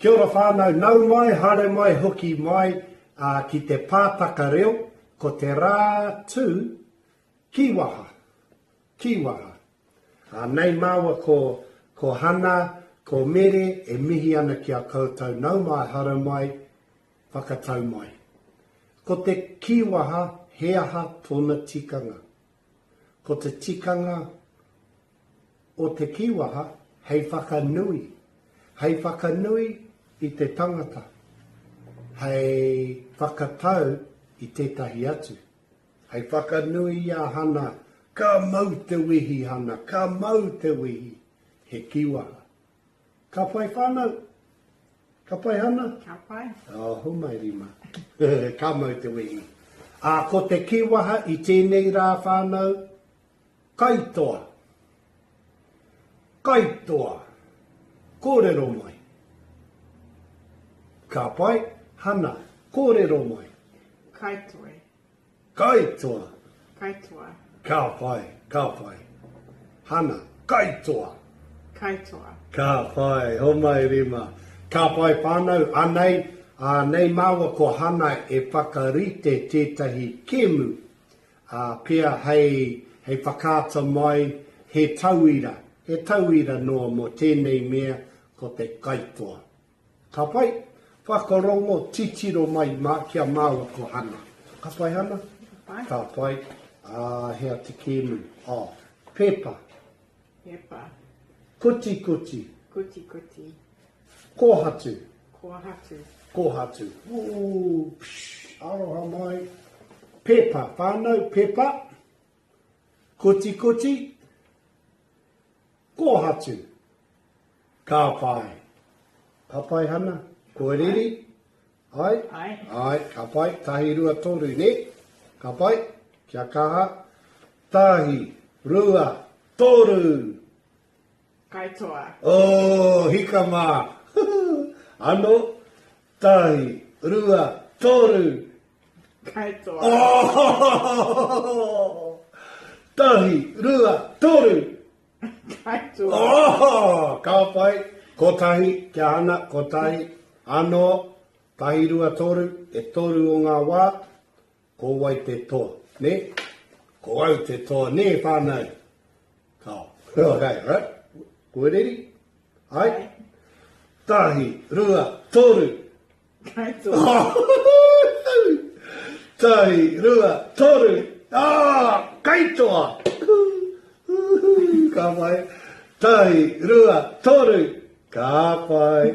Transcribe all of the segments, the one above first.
Kia ora whānau, nau mai, haere mai, hoki mai ki te pātaka reo, ko te rā tū, kīwaha, kīwaha. Ā, nei māua ko, ko Hana, ko Mere e mihi ana ki a koutou, nau mai, haere mai, whakatau mai. Ko te kīwaha he aha tōna tikanga? Ko te tikanga o te kīwaha hei whakanui, hei whakanui i te tangata, hei whakatau i tētahi atu. Hei whakanui i a Hana, ka mau te wehi Hana, ka mau te wehi, he kīwaha. Ka pai whānau? Ka pai Hana? Ka pai. Oh, homai rima. ka mau te wehi. Ā, ko te kīwaha i tēnei rā whānau, Kaitoa. Kaitoa. Kōrero mai. Ka pai, Hana, kōrero mai. Kaitoe. Kaitoa. Kaitoa. Ka pai, ka pai. Hana, kaitoa. Kaitoa. Ka pai, homai rima. Ka pai whānau, anei, anei māua ko Hana e whakarite tētahi kēmu ā, pea hei, hei whakaata mai he tauira, he tauira noa mō tēnei mea ko te kaitoa. Ka pai? Whakarongo, titiro mai mā, ki a māua ko Hana. Ka pai Hana? Ka pai. Ka pai. Ā, hea te kēmu? Ā, pepa. Pepa. Kotikuti. Kotikuti. Kōhatu. Kōhatu. Kōhatu. Ooh, psh, aroha mai. Pepa, whānau, pepa. Kotikuti. Kōhatu. Ka pai. Ka pai, Hana? Kua riri? Ai? Ai. Ai, ka pai. Tahi, rua, toru, nē? Ka pai? Kia kaha. Tahi, rua, toru! Kaitoa. Oh, hika mā! Ano, tahi, rua, toru! Kaitoa. Oh! Tahi, rua, toru! Kaitoa. Oh! Ka pai. Kotahi, kia hana, kotahi. Ano, tahi, rua, toru, e toru o ngā wā, ko wai te toa, nē? Ko au te toa, nē, whānau? Kao. Okay, right? Koe reri? Ai? Tahi, rua, toru. Kaitoa. Tahi, rua, toru. Ah, kaitoa. Ka pai. Tahi, rua, toru. Ka pai.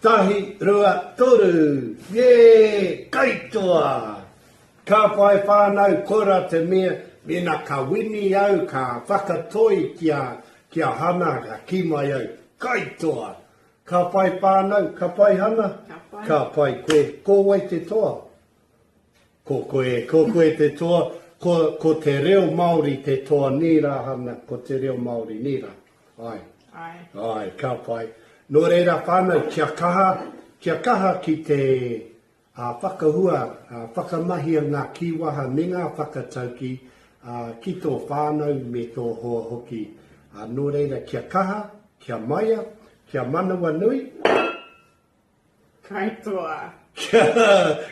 Tahi, rua, toru. Yeah, kaitoa. Ka whai whānau, koira te mea, mēnā ka wini au, ka whakatoi ki a, ki a Hana, ka kī mai au, kaitoa! Ka whai whānau, ka pai Hana? Ka pai. Ka pai koe. Ko wai te toa? Ko koe, ko koe te toa, ko, ko te reo Māori te toa nē rā Hana, ko te reo Māori nē rā. Āe. Āe. Āe, ka pai. Nō reira whānau, kia kaha, kia kaha ki te, Ā, whakahua, ā, whakamahia ngā kīwaha me ngā whakataukī, ā, ki tō whānau me tō hoa hoki. Ā, nō reira, kia kaha, kia maia, kia manawanui. Kaitoa. Kia,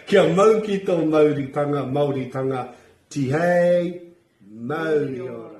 kia mau ki tō mauritanga, Māoritanga, tihei, mauri ora.